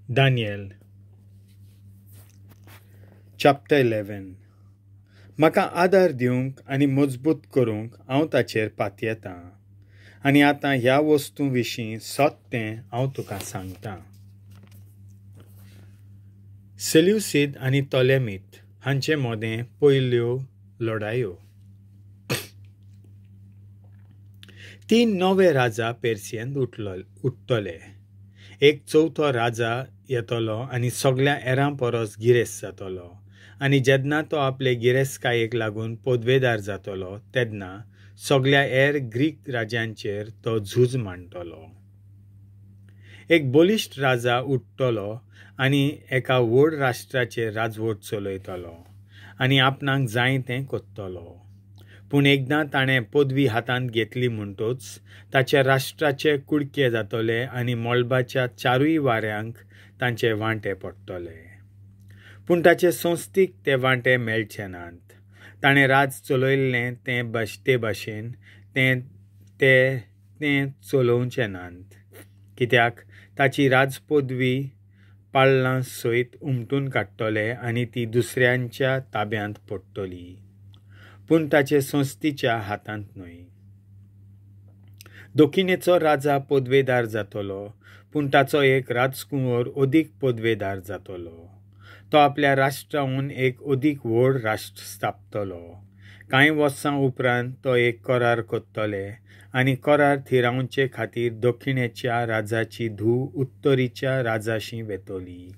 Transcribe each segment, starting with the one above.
Daniel chapter 11. म्हाका आदार दिवंक आनी मजबूत करूंक हांव ताचेर पातयेतां आनी आतां ह्या वस्तूं विशीं सत तें हांव तुका सांगतां. सेल्युसीद आनी तोलेमीत हांचे मदें पयल्यो लडायो. 3 नवे राजा पेर्सियेंत उठ्ठले. एक चवथो राजा येतलो आनी सगळ्या एरां परस गिरेस्त जातलो आनी जेन्ना तो आपले गिरेस्तकायेक लागून पदवेदार जातलो तेन्ना सगळ्या हेर ग्रीक राज्यांचेर तो झूज मांडटलो. एक बलिश्ट राजा उठ्ठलो आनी एका व्हड राष्ट्राचेर राजवट चलयतलो आनी आपणाक जाय तें करतलो. पूण एकदां ताणें पदवी हातांत घेतली म्हणटच ताच्या राष्ट्राचे कुडके जातले आनी मळबाच्या चारूय वाऱ्यांक तांचे वांटे पडटले. पूण ताचे संस्थीक ते वांटे मेळचे नात. ताणें राज चलयल्लें तें ते भाशेन तें ते तें चलोवचें नात, कित्याक ताची राजपदवी पाळ्ळां सयत उमटून काडटले आनी ती दुसऱ्यांच्या ताब्यांत पडटली, पूण ताचे संस्थीच्या हातांत न्हय. दक्षिणेचो राजा पदवेदार जातलो, पूण ताचो एक राजकुंवर अदीक पदवेदार जातलो. तो आपल्या राष्ट्राहून एक अदीक व्हड राष्ट्र स्थापतलो. कांय वर्सां उपरांत तो एक करार करतले आनी करार थिरावचे खातीर दक्षिणेच्या राजाची धूव उत्तरीच्या राजाशी वेतली,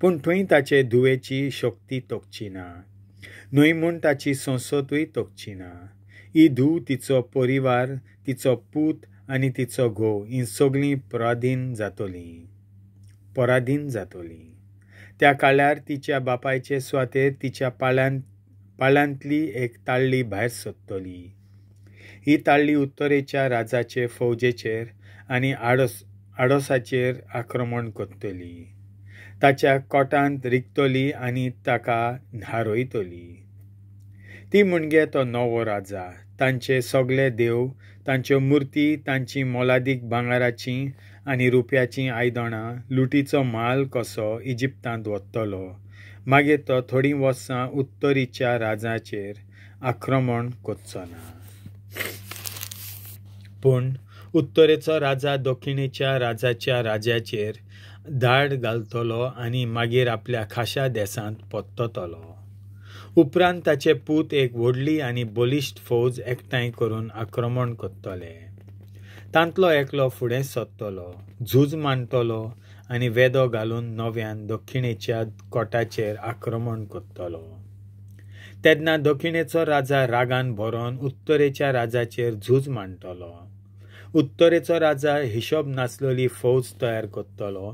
पूण थंय ताचे धुवेची शक्ती तोखची ना, न्हय म्हूण ताची संसदूय तोखची ना. ही धूव, तिचो परिवार, तिचो पूत आनी तिचो घोव हीं सगळीं पराधीन जातलीं. त्या काळार तिच्या बापायचे सुवातेर तिच्या पाळ्यांतली एक ताळ्ळी भायर सरतली. ही ताळ्ळी उत्तरेच्या राजाचे फौजेचेर आनी आडोसाचेर आक्रमण करतली, ताच्या कोटांत रिगतली आनी ताका हारयतली. ती म्हणजे तो नवो राजा, तांचे सगळे देव, तांच्यो मुर्ती, तांची मोलादीक भांगराचीं आनी रुप्याचीं आयदनां लुटीचो म्हाल कसो इजिप्तांत वतलो. मागीर तो थोडीं वर्सां उत्तरीच्या राजाचेर आक्रमण करचो ना. पूण उत्तरेचो राजा दक्षिणेच्या राजाच्या राज्याचेर धाड घालतलो आनी मागीर आपल्या खाशा देशांत परततलो. उपरांत ताचे पूत एक व्हडली आनी बलिश्ट फौज एकठांय करून आक्रमण करतले. तांतलो एकलो फुडें सरतलो, झूज मांडटलो आनी वेदो घालून नव्यान दक्षिणेच्या कोटाचेर आक्रमण करतलो. तेन्ना दक्षिणेचो राजा रागान भरोन उत्तरेच्या राजाचेर झूज मांडटलो. उत्तरेचो राजा हिशोब नासलेली फौज तयार करतलो,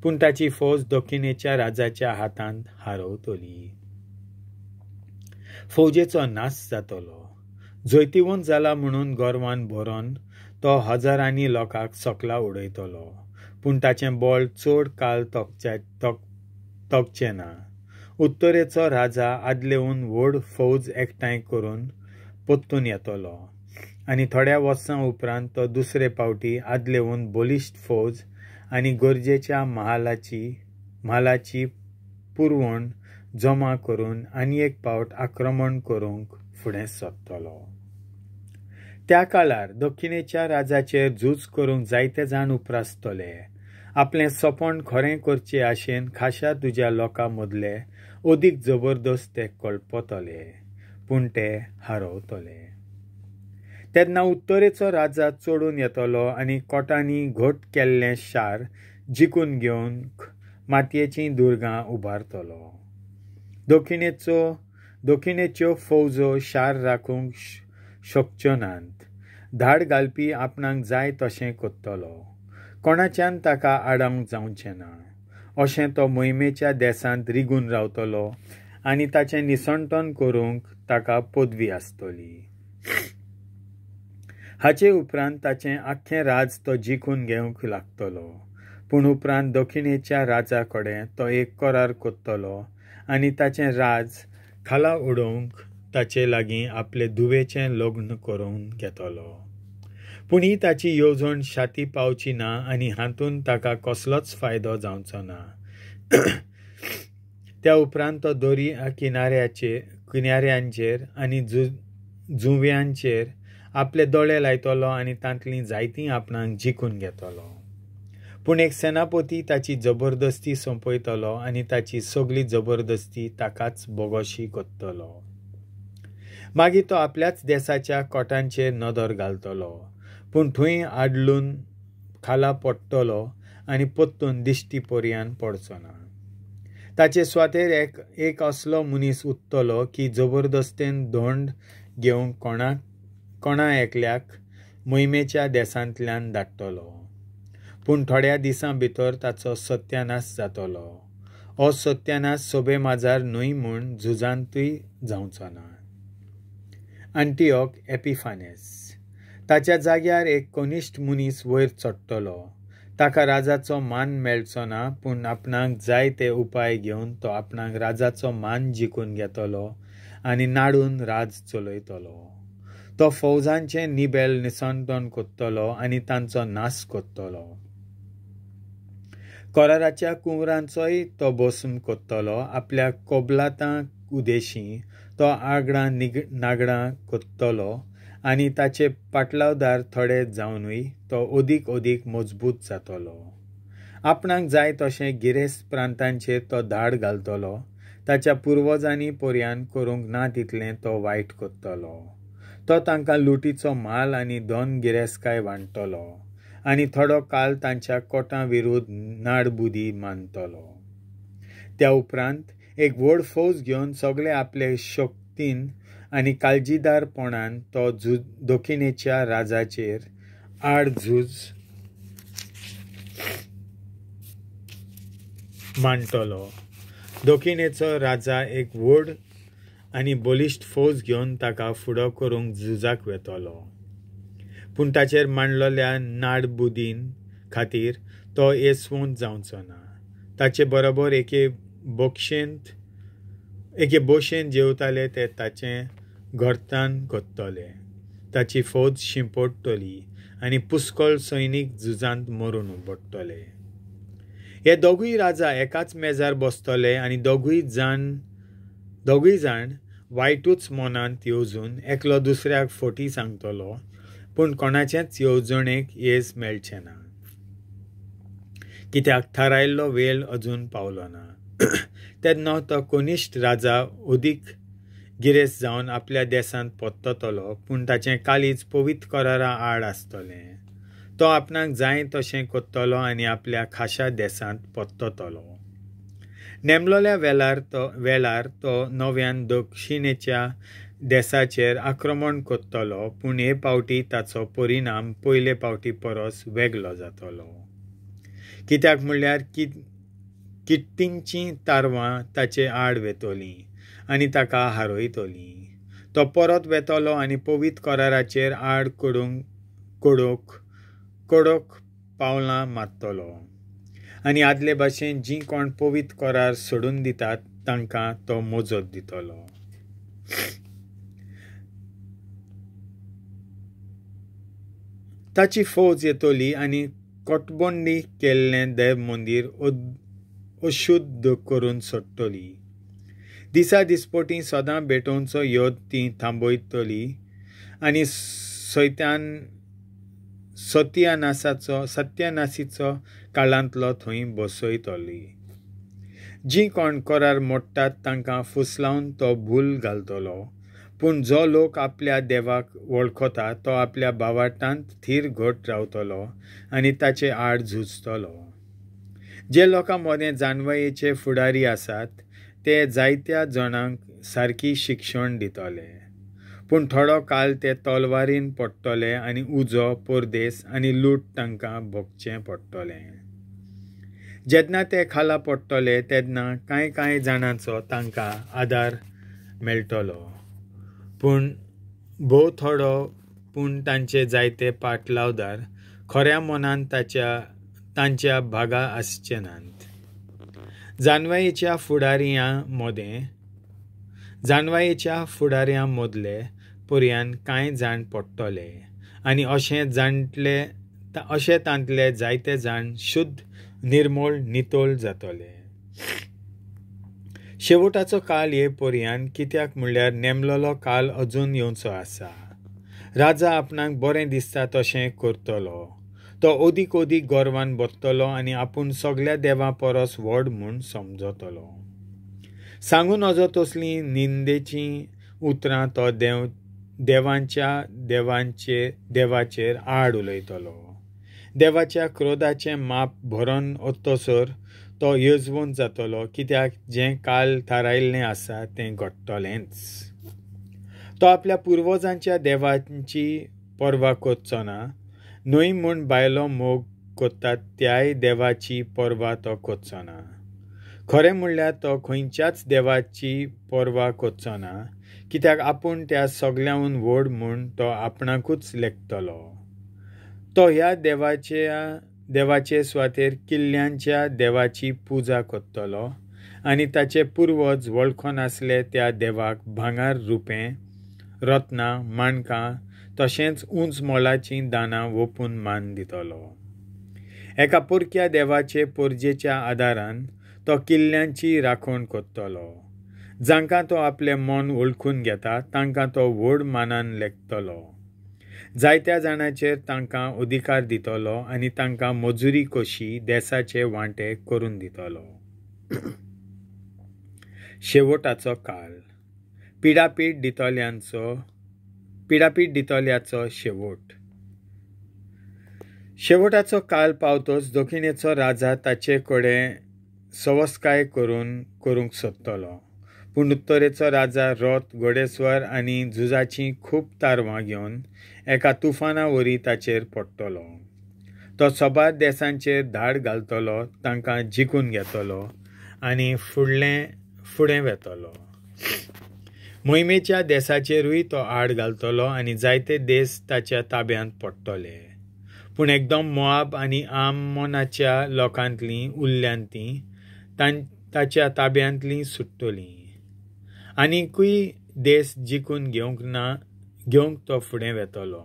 पूण ताची फौज दक्षिणेच्या राजाच्या हातांत हारवतली. फौजेचो नाश जातलो. जैतिवंत जाला म्हणून गर्वान भरोन तो हजारांनी लोकांक सकला उडयतलो, पूण ताचें बळ चड काळ तोखचें ना. उत्तरेचो राजा आदलेहून व्हड फौज एकठांय करून परतून येतलो आनी थोड्या वर्सां उपरांत तो दुसरे पावटी आदलेहून बलिश्ट फौज आनी गरजेच्या म्हालाची पुरवण जमा करून आनी एक पावट आक्रमण करूंक फुडें सरतलो. त्या काळार दक्षिणेच्या राजाचेर झूज करूंक जायते जाण उप्रासतले. आपलें सपन खरें करचे आशेन खाशा तुज्या लोकां मदले अदीक जबरदस्त ते कळपतले, पूण ते हारवतले. तेन्ना उत्तरेचो राजा चडून येतलो आनी कोटांनी घट केल्लें शार जिखून घेवंक मातयेचीं दुर्गां उबारतलो. दक्षिणेच्यो फौजो शार राखूंक शकच्यो नात. धाड घालपी आपणाक जाय तशें करतलो, कोणाच्यान ताका आडावंक जावचें ना. अशें तो मोहिमेच्या देशांत रिगून रावतलो आनी ताचें निसंटन करूंक ताका पदवी आसतली. हाचे उपरांत ताचें आख्खें राज तो जिखून घेवंक लागतलो. पूण उपरांत दक्षिणेच्या राजा कडेन तो एक करार करतलो आनी ताचें राज खाला उडोवंक ताचे लागीं आपले धुवेचें लग्न करून घेतलो. पूण ही ताची येवजण शाती पावची ना आनी हातूंत ताका कसलोच फायदो जावचो ना. त्या उपरांत तो दर्या किनाऱ्यांचेर आनी जुंव्यांचेर आपले दोळे लायतलो आनी तांतलीं जायतीं आपणाक जिखून घेतलो. पूण एक सेनापती ताची जबरदस्ती सोंपयतलो आनी ताची सगली जबरदस्ती ताकाच बोगोशी कोत्तलो. मागीर तो आपल्याच देसाच्या कोटांचेर नदर घालतलो, पूण थंय आडलून खाला पडटलो आनी परतून दिश्टी पर्यान पडचो ना. ताचे सुवातेर एक असलो मनीस उरतलो की जबरदस्तेन धोंड घेवंक कोणा एकल्याक मोहिमेच्या देसांतल्यान धाडटलो. पूण थोड्या दिसां भितर ताचो सत्यानाश जातलो. हो सत्यानाश सोबे माजार न्हय म्हूण झुजांतूय जावचो ना. अंटिओक एपिफानेस ताच्या जाग्यार एक कनिश्ठ मनीस वयर चडटलो. ताका राजाचो मान मेळचो ना, पूण आपणाक जाय ते उपाय घेवन तो आपणाक राजाचो मान जिखून घेतलो आनी नाडून राज चलयतलो. तो फौजांचें निबेल निसंतन कोत्तलो आनी तांचो नाश कोत्तलो. कराराच्या कुंवरांचोय तो भस्म कोत्तलो. आपल्या कोबलातां उदेशी तो आगडां नागडां कोत्तलो आनी ताचे पाटलावदार थोडे जावनूय तो अदीक अदीक मजबूत जातलो. आपणाक जाय तशें गिरेस्त प्रांतांचेर तो धाड घालतलो. ताच्या पुर्वजांनी पर्यान करूंक ना तितलें तो वायट कोत्तलो. तो तांकां लुटीचो माल आनी दोन गिरेस्तकाय वांट्टलो आनी थोडो काल तांच्या कोटां विरुद्ध नाडबुदी मानतलो. त्या उपरांत एक व्हड फौज घेवन सगळे आपले शक्तीन आनी काळजीदारपणान तो दक्षिणेच्या राजाचेर आड झूज मांडटलो. दक्षिणेचो राजा एक व्हड आनी बलिश्ट फौज घेवन ताका फुडो करूंक झुजाक वेतलो. पूण ताचेर मांडलेल्या नाडबुदीन खातीर तो येसवंत जावचो ना. ताचे बरोबर एके बोशेन जेवताले ते ताचें घरतान कोत्तले. ताची फौज शिंपडटली आनी पुस्कळ सैनीक झुजांत मरून पडटले. हे दोगूय राजा एकाच मेजार बसतले आनी दोगूय जाण वायटूच मनांत येवजून एकलो दुसऱ्याक फटी सांगतलो, पूण कोणाचेच येवजणेक येस मेळचें ना, कित्याक थारायल्लो वेळ अजून पावलो ना. तेन्ना तो कनिश्ठ राजा अदीक गिरेस्त जावन आपल्या देसांत परततलो, पूण ताचें काळीज पवित्र करारा आड आसतलें. तो आपणाक जाय तशें करतलो आनी आपल्या खाशा देसांत परततलो. नेमलोल्या वेळार तो नव्यान दक्षिणेच्या देसाचेर आक्रमण करतलो, पूण हे पावटी ताचो परिणाम पयले पावटी परस वेगळो जातलो. कित्याक म्हणल्यार किट्टींचीं तारवां ताचे आड वेतलीं आनी ताका हारयतलीं. तो परत वेतलो आनी पवित्र कराराचेर आड कडक पावलां मारतलो आनी आदले भाशेन जीं कोण पवित्र करार सोडून दितात तांकां तो मजत दितलो. ताची फौज येतली आनी कोटबंडी केल्लें देव मंदीर अशुद्ध करून सोडटली. दिसा दिसपटी सदां भेटोवचो यत्न ती थांबयतली आनी सत्यानाशीचो काळांतलो थंय बसयतली. जीं कोण करार मोडटात तांकां फुसलावन तो भूल घालतलो, पूण जो लोक आपल्या देवाक वळखता तो आपल्या भावार्तांत थीर घट रावतलो आनी ताचे आड झुजतलो. जे लोकां मदें जाणवायेचे फुडारी आसात ते जायत्या जाणांक सारकी शिक्षण दितले, पूण थोडो काळ ते तलवारीन पडटले आनी उजो, परदेस आनी लूट तांकां भोगचें पडटलें. जेन्ना ते खाला पडटले तेन्ना कांय कांय जाणांचो तांकां आदार मेळटलो, पूण भोव थोडो. पूण तांचे जायते पाटलावदार खऱ्या मनान तांच्या भागा आसचे नात. जानवायेच्या फुडाऱ्यां मदले पर्यान कांय जाण पडटले आनी अशें तांतले जायते जाण शुद्ध, निर्मोळ, नितोळ जातले. शेवटाचो काल ये पर्यान, कित्याक म्हणल्यार नेमलोलो काल अजून येवचो आसा. राजा आपणाक बरें दिसता तशें करतलो. तो अदीक अदीक गर्वान बसतलो आनी आपूण सगल्या देवां परस व्हड म्हूण समजतलो. सांगू नजो तसलीं निंदेचीं उतरां तो देवांच्या देवाचेर आड उलयतलो. देवाच्या क्रोधाचें माप भरून ओतसर तो येजवंत जातलो, कित्याक जें काल थारायल्लें आसा तें घडटलेंच. तो आपल्या पुर्वजांच्या देवांची पर्वा करचो ना, न्हय म्हूण बायलो मोग करतात त्याय देवाची पर्वा तो करचो ना. खरें म्हणल्यार तो खंयच्याच देवाची पर्वा करचो ना, कित्याक आपूण त्या सगळ्यांहून व्हड म्हूण तो आपणाकूच लेखतलो. तो ह्या देवाचे सुवातेर किल्ल्यांच्या देवाची पुजा करतलो आनी ताचे पुर्वज वळखनासले त्या देवाक भांगर, रुपें, रत्नां, माणकां तशेंच उंच मोलाचीं दानां ओंपून मान दितलो. एका परक्या देवाचे पोरजेच्या आदारान तो किल्ल्यांची राखण करतलो. जांकां तो आपलें मन वळखून घेता तांकां तो व्हड मानान लेखतलो. जायत्या जाणांचेर तांकां अधिकार दितलो आनी तांकां मजुरी कशी देसाचे वांटे करून दितलो. शेवटाचो काल. पिडापीड दितल्याचो शेवट. शेवटाचो काल पावतोच दक्षिणेचो राजा ताचे कडेन सवस्काय करूंक सोदतलो. पूण उत्तरेचो राजा रथ, घोडेस्वर आनी झुजाचीं खूब तारवां घेवन एका तुफाना वरी ताचेर पडटलो. तो सबार देसांचेर धाड घालतलो, तांकां जिखून घेतलो आनी फुडें वेतलो. मोहिमेच्या देसाचेरूय तो आड घालतलो आनी जायते देस ताच्या ताब्यांत पडटले. पूण एकदम मोआब आनी आमोनाच्या लोकांतलीं उरल्यांत तीं ताच्या ताब्यांतलीं सुट्टलीं. आनीकूय देस जिखून घेवंक तो फुडें वेतलो.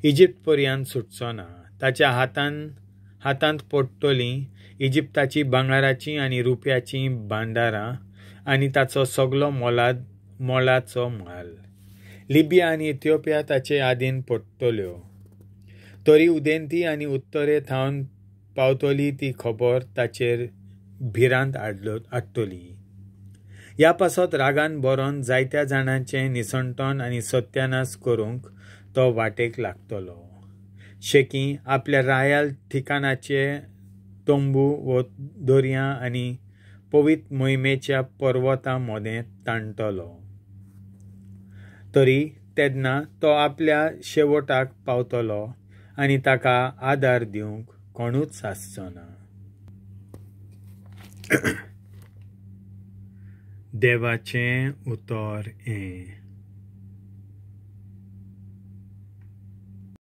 इजिप्त पर्यंत सुटचो ना. ताच्या हातांत पडटलीं इजिप्ताची भांगराचीं आनी रुप्याचीं भांडारां आनी ताचो सगलो मोलाचो म्हाल. लिबिया आनी इथिओपिया ताचे आदीन पडटल्यो. तरी उदेंती आनी उत्तरे थावन पावतली ती खबर ताचेर भिरांत हाडटली. ह्या पासत रागान बरोवन जायत्या जाणांचें निसणटण आनी सत्यानाश करूंक तो वाटेक लागतलो. शेकी आपल्या रायाल ठिकाणाचे तंबू वो दर्या आनी पवित्र मोहिमेच्या पर्वता मोदें ताणटलो. तरी तेन्ना तो आपल्या शेवटाक पावतलो आनी ताका आदार दिवंक कोणूच आसचो ना. देवाचें उतर हें.